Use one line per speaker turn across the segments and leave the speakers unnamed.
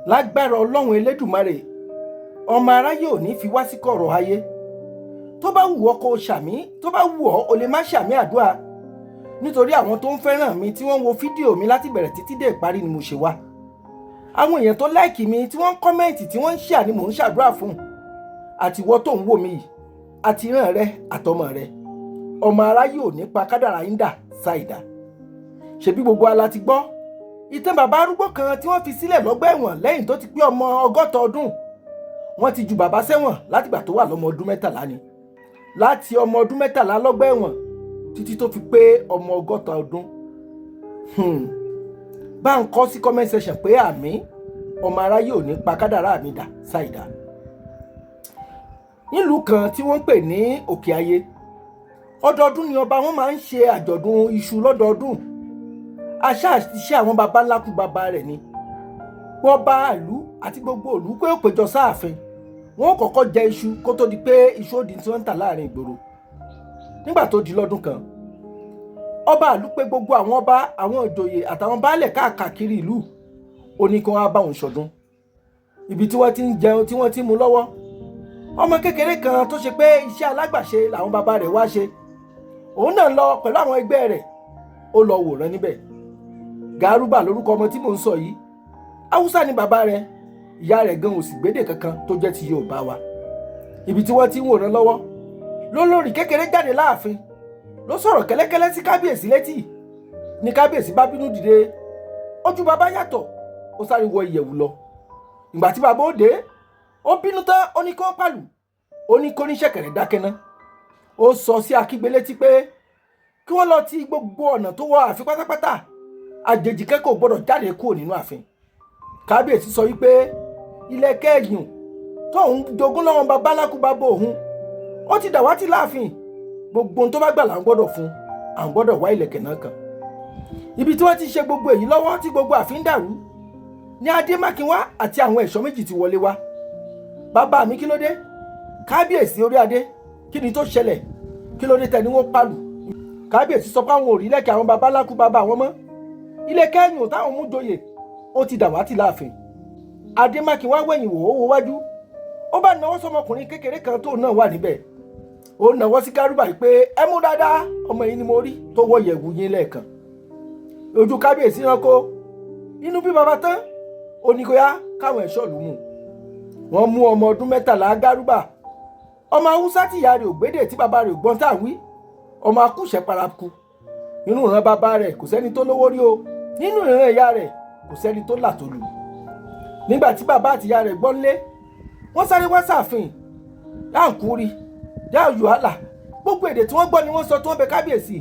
Lágbára Ọlọ́run Elédùmarè, ọmọ aráyé ò ní fi wá sí kọ̀rọ̀ ayé. Tó bá wù ọ́ kó o ṣàmì, tó bá wù ọ́ o lè má ṣàmì àdúrà, nítorí àwọn tó ń fẹ́ràn mi, tí wọ́n ń wo fídíò mi láti bẹ̀rẹ̀ títí dé ìparí ni mo ṣe wá. Àwọn èèyàn tó like mi, tí wọ́n ń comment, tí wọ́n ń share ni mò ń ṣàdúrà fún. Àtiwọ́ tó ń wò mí yìí, àti ìran rẹ, àtọmọ rẹ, ọmọ aráyé ò ní pa kádàrá yín dà ṣáìdá. Ṣebí gbogbo ala ti gbọ́ ìtàn bàbá arúgbó kan tí wọ́n fi sílẹ̀ lọ́gbà ẹ̀wọ̀n lẹ́yìn tó ti pé ọmọ 60 ọdún. Wọ́n ti ju bàbá sẹ́wọ̀n látìgbà tó wà lọ́mọ ọdún 13 ni. Láti ọmọ ọdún 13 lọ́gbà ẹ̀wọ̀n títí tó fi pé ọmọ 60 ọdún. Bá ń kọ sí comment section pé àmín, ọmọ aráyé ò ní pa kádàrá mi dà ṣáìdá. Nílùú kan tí wọ́n ń pè ní Òkè Ayé, ọdọọdún ni ọba wọn máa ń ṣe àjọ̀dún iṣu lọ́dọọdún. Àṣà àti àwọn baba ńlá kú baba rẹ̀ ni. Wọ́n bá ìlú àti gbogbo ìlú pé ó péjọ sáàfin, wọn ó kọ́kọ́ jẹ iṣu kó tó di pé iṣu ó di tí wọ́n ń tà láàrin ìgboro. Nígbà tó di lọ́dún kan, ọba ìlú pé gbogbo àwọn ọba, àwọn ìjòyè àtàwọn baálẹ̀ káàkiri ìlú. Ó ní kí wọ́n á bá òun ṣọdún. Ibi tí wọ́n ti ń jẹun, tí wọ́n ti ń mu lọ́wọ́, ọmọ kékeré kan tó ṣe pé iṣẹ́ alágbàṣe làwọn bàbá rẹ̀ wá ṣe, òun náà lọ pẹ̀lú àwọn ẹgbẹ́ rẹ̀, ó lọ wòran níbẹ̀. Gàrúbà lórúkọ ọmọ tí mò ń sọ yìí. Haúsá ni bàbá rẹ̀, ìyá rẹ̀ gan ò sì gbédè kankan tó jẹ́ ti Yorùbá wa. Ibi tí wọ́n ti ń wòran lọ́wọ́, lólórí kékeré jáde láàfin, ló sọ̀rọ̀ kẹ́lẹ́kẹ́lẹ́ sí kábíyèsí létí. Ní kábíyèsí bá bínú dìde, ojú bàbá yàtọ̀, ó sáré wọ ìyẹ̀wù lọ. Ìgbà tí bàbá ó dé, ó bínú tán, ó ní kí wọ́n pàlù, ó ní kó ní ṣẹ̀kẹ̀rẹ̀ dákẹ́ ná. Ó sọ sí akígbe létí pé kí wọ́n lọ ti gbogbo ọ̀nà tó wọ ààfin pátápátá, àjèjì kẹ́kọ̀ọ́ gbọ́dọ̀ jáde kúrò nínú ààfin. Kábíyèsí sọ wípé ilẹ̀kẹ̀ ẹ̀yùn tóun jogún lọ́wọ́ babaláku bàbá òun, ó ti dàwátì láàfin. Gbogbo ohun tó bá gbà là ń gbọ́dọ̀ fún, à ń gbọ́dọ̀ wá ìlẹ̀kẹ̀ náà kàn. Ibi tí wọ́n ti ṣe gbogbo èyí lọ́wọ́, tí gbogbo ààfin dàrú, ní Adémákinwá àti àwọn ẹ̀ṣọ́ méjì ti wọlé wá. "Bàbá mi, kí ló dé? Kábíyèsí orí adé, kí ni tó ṣẹlẹ̀? Kí ló dé tẹ ni wọ́n pàlù?" Kábíyèsí sọ pé àwọn ò rí lẹ́kẹ̀ àwọn babaláku bàbá àwọn mọ́, ilẹ̀kẹ̀ ẹ̀yùn táwọn mú joyè, ó ti dàwátì láàfin. Adémákinwá wẹ̀yìn wò, ó wo wájú, ó bá nawọ́ sọmọkùnrin kékeré kan tó náà wà níbẹ̀. Ó nawọ́ sí Gárúbà yìí pé, "Ẹ mú dáadáa, ọmọ yìí ni mo rí tó wọ yẹ̀wù yín lẹ́ẹ̀kan." Ojú kábíyèsí ránkó, inú bí baba tán, ó ní kó yá káwọn ẹ̀ṣọ́ ìlú mú. Wọ́n mú ọmọ ọdún 13 Gárúbà, ọmọ Haúsá tí ìyá rẹ̀ ò gbédè, tí bàbá rẹ̀ ò gbọ́n tá à ń wí, ọmọ akúṣẹ̀ paraku. Nínú ìran bàbá rẹ̀, kò sẹ́ni tó lówó rí o. Nínú ìran ìyá rẹ̀, kò sẹ́ni tó là tó lù. Nígbà tí bàbá àti ìyá rẹ̀ gbọ́ nlé, wọ́n sáré wá sáàfin. Yáǹkúrí yáàyùhálà, gbogbo èdè tí wọ́n gbọ́ ni wọ́n sọ tí wọ́n bẹ kábíyèsí.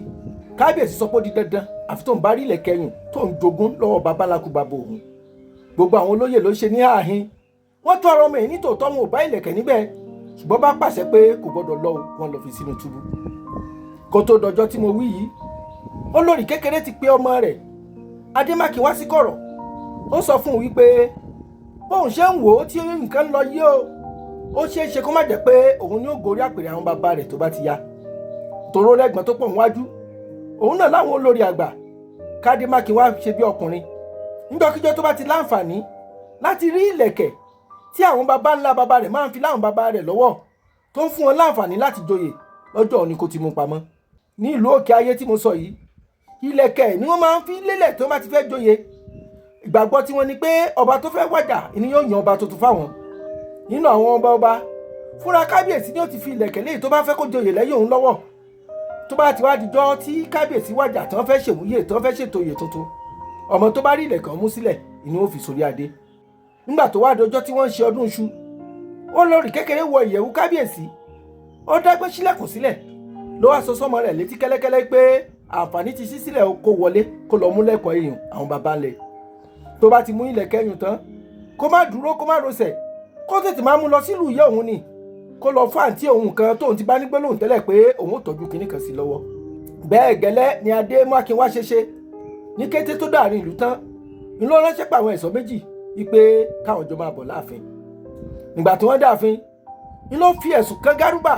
Kábíyèsí sọ pé ó di dandan, àfi tó ń bá rí ilẹ̀kẹ̀ ẹ̀yùn tó ń jogún lọ́wọ́ babaláku bàbá òun. Gbogbo àwọn olóyè ló ṣe ní ààhín. Wọ́n tó ara ọmọ yìí, nítòótọ́ wọn ò bá ìlẹ̀kẹ̀ níbẹ̀, ṣùgbọ́n bá pàṣẹ pé kò gbọ́dọ̀ lọ, wọn lọ fi sínú túbú. Kó tó dọjọ́ tí mo wí yìí, olórí kékeré ti pe ọmọ rẹ̀ Adémákin wá sí kọ̀rọ̀. Ó sọ fún un wípé bóun ṣe ń wò ó tí nǹkan lọ yí o, ó ṣeé ṣe kó má jẹ́ pé òun ní ó gorí àpèrè àwọn bàbá rẹ̀ tó bá ti yá, tòró lẹ́gbọ̀n tó pọ̀ níwájú òun náà láwọn olórí àgbà. Kádémákin wá ṣe bí ọkùnrin níjọ́kíjọ́ tó bá ti láǹfààní láti rí ìlẹ̀kẹ̀ tí àwọn baba ńlá baba rẹ̀ máa ń fi láwọn baba rẹ̀ lọ́wọ́, tó ń fún wọn láǹfààní láti joyè, lọ́jọ́ òní kó ti mú pamọ́. Ní ìlú Òkè Ayé tí mo sọ yìí, ìlẹ̀kẹ̀ ni wọ́n máa ń fi lélẹ̀ tó bá ti fẹ́ joyè. Ìgbàgbọ́ tí wọ́n ní pé ọba tó fẹ́ wàjà ni yóò yan ọba tuntun fáwọn nínú àwọn ọba. Ọba fúnra kábíyèsí ni ó ti fi ìlẹ̀kẹ̀ léyìí tó bá fẹ́ kó joyè lẹ́yìn òun lọ́wọ́. Tó bá ti wá dijọ́ tí kábíyèsí wàjà, tí wọ́n fẹ́ ṣèwúyè, tí wọ́n fẹ́ ṣètò oyè tuntun, ọmọ tó bá rí ìlẹ̀kẹ̀ mú sílẹ̀ ni ó fi sórí adé. Nígbà tó wá dọjọ́ tí wọ́n ń ṣe ọdún iṣu, olórí kékeré wọ ìyẹ̀wù kábíyèsí, ó dágbé sílẹ̀kùn sílẹ̀, ló wá sọ sọ́mọ rẹ̀ létí kẹ́lẹ́kẹ́lẹ́ pé àǹfààní ti ṣí sílẹ̀, kó wọlé, kó lọ mú lẹ́kọ̀ọ́ èèyàn àwọn baba ńlẹ̀. Tó bá ti mú ìlẹ̀kẹ̀ ẹ̀yùn tán, kó má dúró, kó má rọsẹ̀, kó tètè máa mú lọ sílùú ìyá òun ni, kó lọ fún àǹtí òun kan tóun ti bá ní gbólóhùn tẹ́lẹ̀ pé òun ò tọ́jú kinní kan sí lọ́wọ́. Bẹ́ẹ̀ gẹ́lẹ́ ni Adémákinwá ṣe ṣe. Ní kété tó dàrin ìlú tán, ìlú ránṣẹ́ pa àwọn ẹ̀ṣọ́ méjì wípé káwọn jọ máa bọ̀ láàfin. Nígbà tí wọ́n dáàfin ni ló fi ẹ̀sùn kan Gárúbà,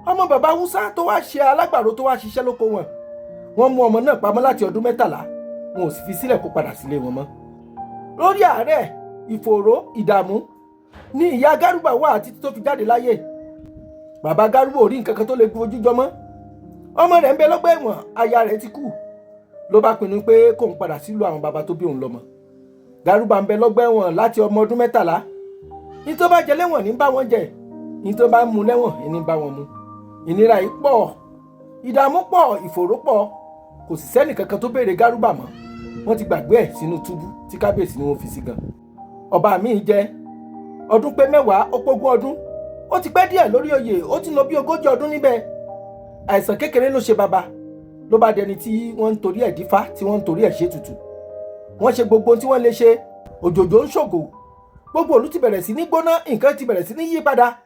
ọmọ bàbá Haúsá tó wá ṣe alágbàro, tó wá ṣiṣẹ́ lóko wọn. Wọ́n mú ọmọ náà pamọ́ láti ọdún 13, wọn ò sì fi sílẹ̀ kó padà sílé wọn mọ́. Lórí àárẹ̀ Ìfòòró, ìdààmú ní ìyá Gárúbà wà títí tó fi jáde láyé. Bàbá Gárúbà ò rí nǹkan kan tó lè fojú jọmọ́. Ọmọ rẹ̀ ń bẹ lọ́gbà ẹ̀wọ̀n, aya rẹ̀ ti kú. Ló bá pinnu pé kóun padà sílùú àwọn bàbá tó bí òun lọ́mọ. Gárúbà ń bẹ lọ́gbà ẹ̀wọ̀n láti ọmọ ọdún 13. Ní tó bá jẹ lẹ́wọ̀n ní bá wọn jẹ, ní tó bá ń mu lẹ́wọ̀n ní bá wọn mu. Ìnira yìí pọ̀, ìdààmú pọ̀, ìfòòró pọ̀. Kò sì sẹ́nì kankan tó béèrè Gárúbà mọ́. Wọ́n ti gbàgbé ẹ̀ sínú túbú tí kábíyèsí ni wọ́n fi sí gan. Ọba mi jẹ ọdún pé 10, ó pógún ọdún, ó ti pẹ́ díẹ̀ lórí oyè, ó ti lọ bí 40 ọdún níbẹ̀. Àìsàn kékeré ló ṣe bàbá, ló bá dẹni tí wọ́n ń torí ẹ̀ dífá, tí wọ́n ń torí ẹ̀ ṣètùtù. Wọ́n ṣe gbogbo tí wọ́n lè ṣe. Òjòjò ń ṣògo, gbogbo òlú ti bẹ̀rẹ̀ sí ní gbóná, nǹkan ti bẹ̀rẹ̀ sí ní yí padà.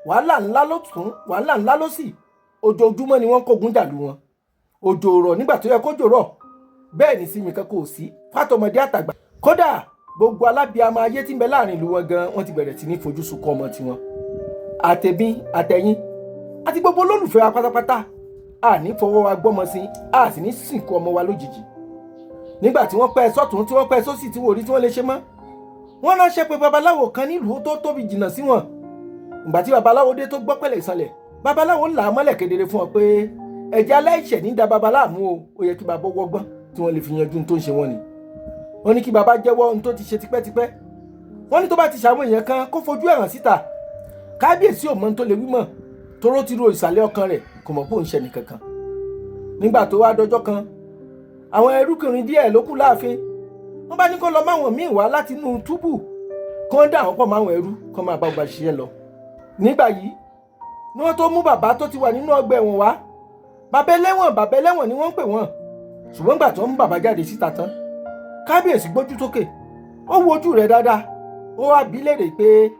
Wàhálà ńlá ló tún, wàhálà ńlá ló sì. Ojoojúmọ́ ni wọ́n kógun jàlú wọn. Òjò rọ̀ nígbà tó yẹ kójò rọ̀, bẹ́ẹ̀ ní sinmi kan kò sí fátọmọdé àtàgbà. Kódà gbogbo alábíàmọ ayé tí ń bẹ láàrin ìlú wọn gan, wọ́n ti bẹ̀rẹ̀ sí ní fojú sunkún ọmọ tiwọn. Àtẹ̀mí àtẹ̀yìn àti gbogbo olólùfẹ́ wa pátápátá, a ní fọwọ́ wa gbọ́mọ sí, a sì ní sìnkú ọmọ wa lójijì. Nígbà tí wọ́n pẹ́ sọ́tún, tí wọ́n pẹ́ sósì, tí wọ́n rí tí wọ́n lè ṣe mọ́, wọ́n ránṣẹ́ pé babaláwo kan nílùú tó tóbi jìnnà sí wọn. Ìgbà tí babaláwo dé tó gbọ́ pẹ̀lẹ́ ìsànlẹ̀, babaláwo là á mọ́lẹ̀ kedere fún ọ pé ẹ̀jẹ̀ aláìṣẹ̀ ní da babaláàmú o. Ó yẹ kí baba wọ́gbọ́n tí wọ́n lè fi yanjú tó ń ṣe wọ́n ni. Wọ́n ní kí baba jẹ́wọ́ ohun tó ti ṣe tipẹ́tipẹ́. Wọ́n ní tó bá ti ṣàwọn èèyàn kan, kó fojú ẹ̀ hàn síta. Kábíyèsí ò mọ ohun tó lè wí mọ́, toró ti ro ìsàlẹ̀ ọkàn rẹ̀, kò mọ̀ pé òun ṣe nìkankan. Nígbà tó wá dọjọ́ kan, àwọn ẹrúkùnrin díẹ̀ ló kù láàfin. Wọ́n bá ní kó lọ máwọn míì wá láti inú túbú, kó ń dà wọ́n pọ̀ máwọn ẹrú, kó máa bá ọgbà ṣiṣẹ́ lọ. Nígbà yìí ni wọ́n tó mú bàbá tó ti wà nínú ọgbà ẹ̀wọ̀n wá. Bàbá ẹlẹ́wọ̀n, bàbá ẹlẹ́wọ̀n ni wọ́n ń pè wọ́n. Ṣùgbọ́n gbà tó ń mú bàbá jáde síta tán, kábíyèsí gbójú sókè, ó wo ojú rẹ̀ dáadáa, ó wá bi léèrè pé,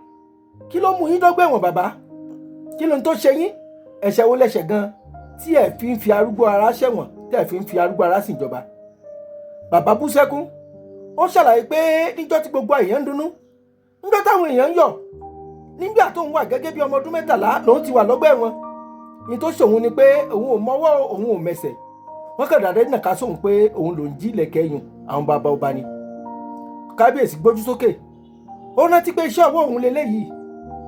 "Kí ló mú yín dọ́gbà ẹ̀wọ̀n, bàbá? Kí ló ń tó ṣe yín? Ẹ̀ṣẹ̀ wo lẹ́ṣẹ̀ gan tí ẹ̀ fi ń fi arúgbó ara ṣẹ̀wọ̀n, tẹ́ ẹ̀ fi ń fi arúgbó ara ṣìnjọba?" Bàbá bú sẹ́kún. Ó ṣàlàyé pé níjọ́ tí gbogbo èèyàn ń dunnú, níjọ́ táwọn èèyàn ń yọ̀, nígbà tó ń wà gẹ́gẹ́ bí ọmọ ọdún 13 lòun ti wà lọ́gbà ẹ̀wọ̀n. Ní tó ṣòun ni pé òun ò mọ́wọ́, òun ò mẹsẹ̀. Wọ́n kàn dàdé nàka sóhun pé òun lòún jí ìlẹ̀kẹ̀ ẹ̀yùn àwọn bàbá ọba ni. Kábíyèsí gbójú sókè, ó rántí pé iṣẹ́ ọwọ́ òun leléyìí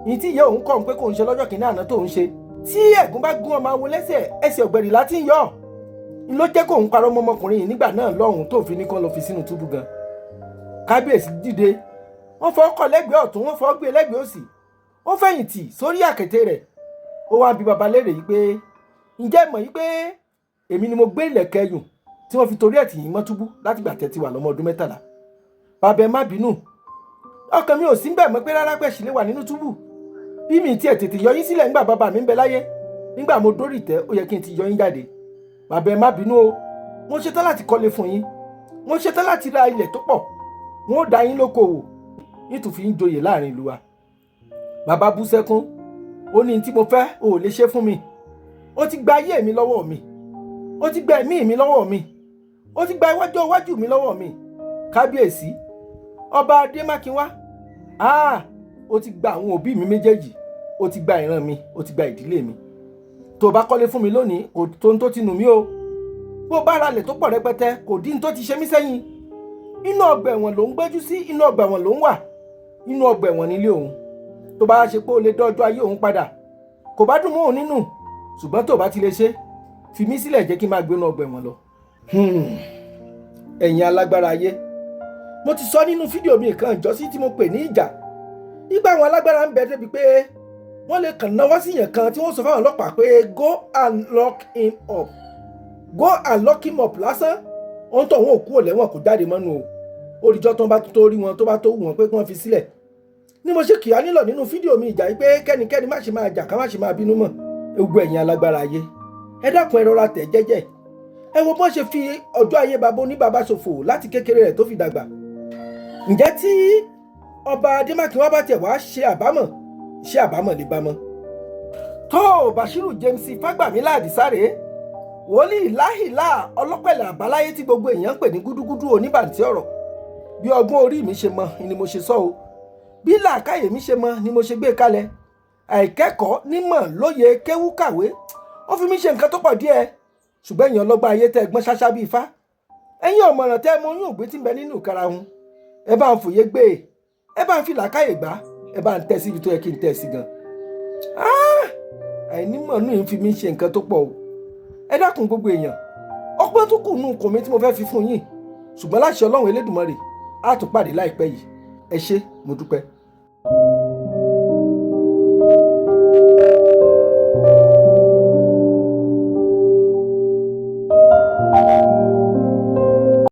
ní tí ìyá òun kọ́ òun pé kóun ṣe lọ́jọ́ kìíní àná tóun ṣe. Tí ẹ̀gún bá gún ọmọ awo lẹ́sẹ̀, ẹsẹ̀ ọ̀gbẹ̀rì láti ń yọ̀. Ń ló jẹ́ kóun parọ́ mọ́ ọmọkùnrin yìí nígbà náà lọ́hùn tó fi ní kán lọ fi sínú túbú gan. Kábíyèsí dìde, wọ́n fọwọ́ kọ̀ lẹ́gbẹ̀ẹ́ ọ̀tún, wọ́n fọwọ́ gbé lẹ́gbẹ̀ẹ́ òsì. Ó fẹ̀yìntì sórí àkété rẹ̀, ó wá bi baba léèrè yìí pé, "Ǹjẹ́ mọ̀ yìí pé èmi ni mo gbé ìlẹ̀kẹ̀ ẹyùn tí wọ́n fi torí ẹ̀ tì yín mọ́ túbú látìgbà tẹ́ ti wà lọ́mọ ọdún 13? Bàbá, ẹ má bínú, ọkàn mi ò sí bẹ́ẹ̀ mọ́ pé rárá pẹ̀ sì lè wà nínú túbú. Bí mi tiẹ̀ tètè yọ yín sílẹ̀ nígbà bàbá mi ń bẹ láyé, nígbà mo dórí ìtẹ́, ó yẹ kí n ti yọ yín jáde. Bàbá, ẹ má bínú o. Mo ṣetán láti kọ́lé fún yín, mo ṣetán láti ra ilẹ̀ tó pọ̀, wọn ó dá yín lókòwò, nítòfin ń joyè láàrin ìlú wa." Bàbá bú sẹ́kún, ó ní, "Tí mo fẹ́ o ò lè ṣe fún mi. Ó ti gba ayé mi lọ́wọ́ mi, ó ti gba ẹ̀mí mi lọ́wọ́ mi, ó ti gba iwájú iwájú mi lọ́wọ́ mi. Kábíyèsí Ọba Adémákinwá, ah, ó ti gba àwọn òbí mi méjèèjì, ó ti gba ìran mi, ó ti gba ìdílé mi. Tó o bá kọ́lé fún mi lónìí, kò tó ń tó ti nù mí o. Bó o bá ralẹ̀ tó pọ̀ rẹpẹtẹ, kò dín tó ti ṣe mí sẹ́yìn. Inú ọgbà ẹ̀wọ̀n ló ń gbẹ́jú sí, inú ọgbà ẹ̀wọ̀n ló ń wà, inú ọgbà ẹ̀wọ̀n nílé òun. Tó bá ṣe pé o lè dọ́jọ́ ayé òun padà, kò bá dùn mọ́ òun nínú. Ṣùgbọ́n tó o bá ti lè ṣe, fi mí sílẹ̀, jẹ́ kí n máa gbé inú ọgbà ẹ̀wọ̀n lọ." Ẹ̀yin alágbára ayé, mo ti sọ nínú fídíò mi kan ìjọsí tí mo pè ní ìjà nígbà àwọn alágbára ń bẹ débi pé wọ́n lè kàn náwó sí yẹn kan tí wọ́n sọ fáwọn ọlọ́pàá pé, "Go and lock him up, go and lock him up" lásán, ohun tó wọn ò kúrò lẹ́wọ̀n, kò jáde mọ́nu o. Òrìjọ́ tó ń bá tó rí wọn, tó bá tó wù wọn pé kí wọ́n fi sílẹ̀. Ni mo ṣe kìá nílọ̀ nínú fídíò mi ìjà yìí pé kẹ́nikẹ́ni má ṣe máa jà, ká má ṣe máa bínú mọ́. Gbogbo ẹ̀yin alágbára ayé, ẹ dákun, ẹ rọra tẹ̀ jẹ́jẹ́. Ẹ wo bọ́n ṣe fi ọjọ́ ayé baba oníbaba ṣòfò láti kékeré rẹ̀ tó fi dàgbà. Ǹjẹ́ tí Ọba Adémákinwá bá tiẹ̀ wá ṣe àbámọ̀, ṣé àbámọ̀ lè bá mọ́? Tó Bashiru James Fagbamila Àdìsáré, wòlíì láhìlá ọlọ́pẹ̀lẹ̀ àbáláyé tí gbogbo èèyàn ń pè ní gúdúgúdú oníbàǹtí ọ̀rọ̀. Bí ọgbọ́n orí mi ṣe mọ ni mo ṣe sọ o, bí làákàyè mi ṣe mọ ni mo ṣe gbé kalẹ̀. Àìkẹ́kọ̀ọ́ nímọ̀ lóye kéwúkàwé, ó fi mí ṣe nǹkan tó pọ̀ díẹ̀. Ṣùgbọ́n èèyàn ọlọ́gbọ́n ayé tẹ́ gbọ́n ṣáṣá bíi ifá, ẹ̀yin ọ̀mọ̀ràn tẹ́ mọ oyún ògbé tí ń bẹ nínú ìkarahun, ẹ bá ń fòye gbé e. Ẹ bá ń fi làákàyè gbá, ẹ bá ń tẹ́ síbi tó yẹ kí n tẹ́ sí gan. Àìnímọ̀ nù yín fi mí ṣe nǹkan tó pọ̀ o. Ẹ dákun, gbogbo èèyàn, ọpẹ́ tó kù nù kùn mi tí mo fẹ́ fi fún yín, ṣùgbọ́n láṣẹ Ọlọ́run Elédùmarè, á tún pàdé láìpẹ́ yìí. Ẹ ṣé, mo dúpẹ́.